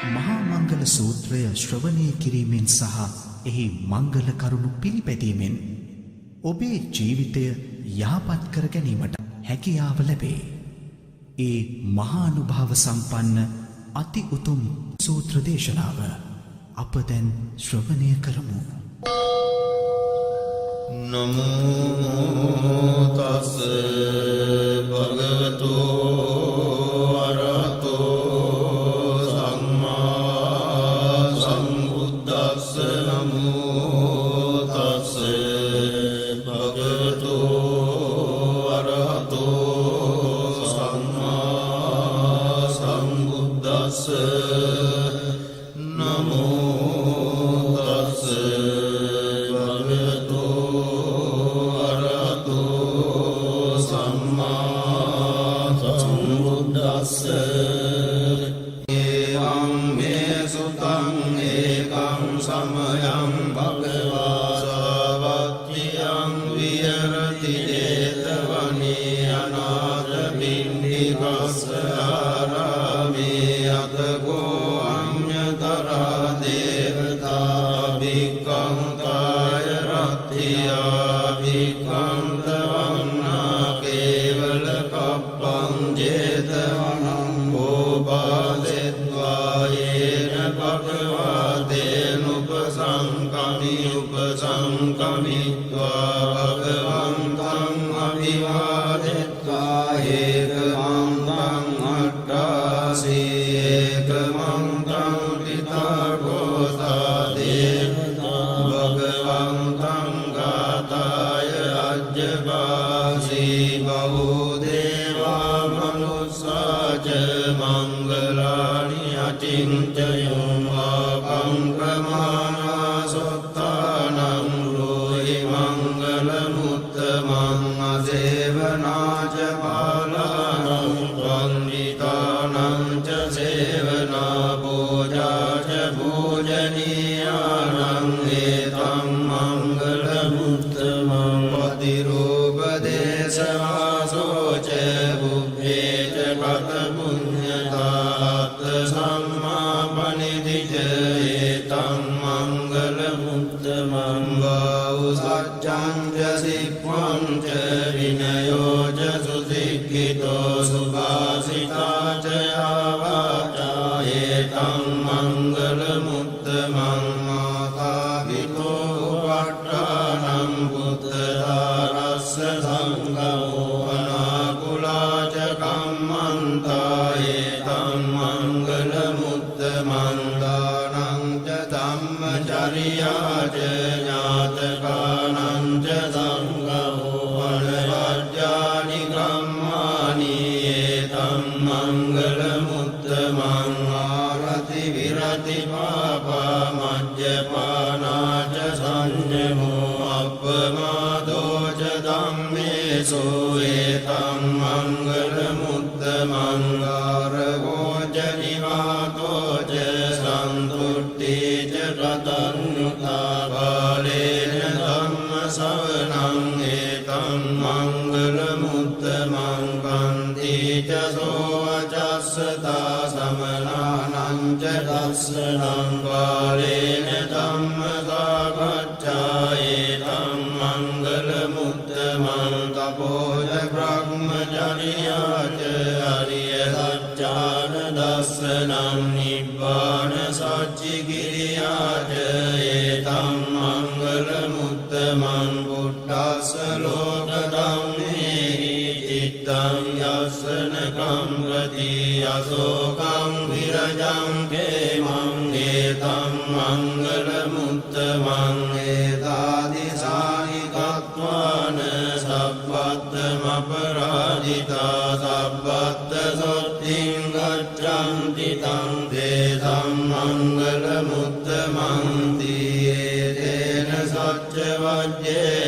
මහා මංගල සූත්‍රය ශ්‍රවණය කිරීමෙන් සහ එහි මංගල කරුණු පිළිපැදීමෙන් ඔබේ ජීවිතය යහපත් කර ගැනීමට හැකියාව ලැබේ. ඒ මහානුභාව සම්පන්න අති උතුම් සූත්‍ර දේශනාව අප දැන් ශ්‍රවණය කරමු. නමෝ තස් භගවතු අරහතෝ සම්මා සම්බුද්දස්ස. නමෝ තස් භගවතු අරහතෝ සම්මා සම්බුද්දස්ස. නමෝ තස් භගවතු අරහතෝ සම්මා සම්බුද්දස්ස. එවං මේ සුතං ඒකං සමයං භගවා සාවත්තියං විහරති ජේතවනේ අනාථපිණ්ඩිකස්ස ආරාමේ අතකෝ අඤ්ඤතරා දේවතා භික්ඛන්තාය රත්ත්‍යා භික්ඛන්ත වන්නා කේවල කප්පං ජේතවනං ඕපාසෙත්වා යේන භගවා තේනුපසංකමි උපසංකමිත්වා භගවන්තං අභිවාදෙත්වා ඒකමන්තං අට්ඨාසී ඒකමන්තං පිතාගෝසා දේවතා භගවන්තං ගාථාය අජ්ජභාසී. බහූ දේවා මනුස්සා ච මංගලානි අචින්තයෝ පාපං සොත්තානං රෝහි මංගල මුත්තමං අසේවනාච පාලානං පණ්ඩිතානං ච සේවනා පූජා ච පූජනීයානං ඒතං මංගල මුත්තමං. පතිරූප දේශවාසෝ ච පුබ්බේ ච කත පුඤ්ඤතා අත්ථ සම්මාපනිදි ච ඒතං මංගල මුත්තමං. බාහු සච්ඡං ච සිප්පං ච විනයෝ ච සුසික්ඛිතෝ සුභාසිතා ච යාවාචා ඒතං මංගල මුත්තමං. මාතා පිතෝ උපට්ඨානං පුත්තදාරස්ස සංගමෝ අනාකුලා ච කම්මන්තා ඒතං මංගල මුත්තමං. දානං ච ධම්මචරියා ච ඥාතකානං ච සංගමෝ අනවජ්ජානි කම්මානි ඒතං මංගල මුත්තමං. ආරති විරති පාපා මජ්ජපානා ච සංයමෝ අප්පමාදෝ ච ධම්මේසු ඒතං මංගල මුත්තමං. කාරකෝ ච නිවාතෝ ච සන්තුට්ඨි ච කතඤ්ඤුතා කාලේන ධම්ම ශවනං ඒතං මංගල මුත්තමං. කන්ති ච සෝ අචස්සතා සමනානං ච දස්සනං කාලේන ධම්ම සාකච්ඡා ඒතං මංගල මුත්තමං. තපෝච බ්‍රහ්මචරියා ච අරිය සච්ඡාන දස්සනං නිබ්බාන සච්චි කිරියා ච ඒතං මංගල මුත්තමං. පුට්ඨස්ස ලෝක ධම්මේහි චිත්තං යස්සන කම්පති අශෝකං විරජං khemං ඒතං මංගල මුත්තමං. ඒතාදිසානි තත්වාන සබ්බත්තමපරාජිතා සබ්බත්ත සොත්තිං ගච්ඡanti තං තේසං මංගල මුත්තමං. ඒතේන සච්ච වජ්ජේන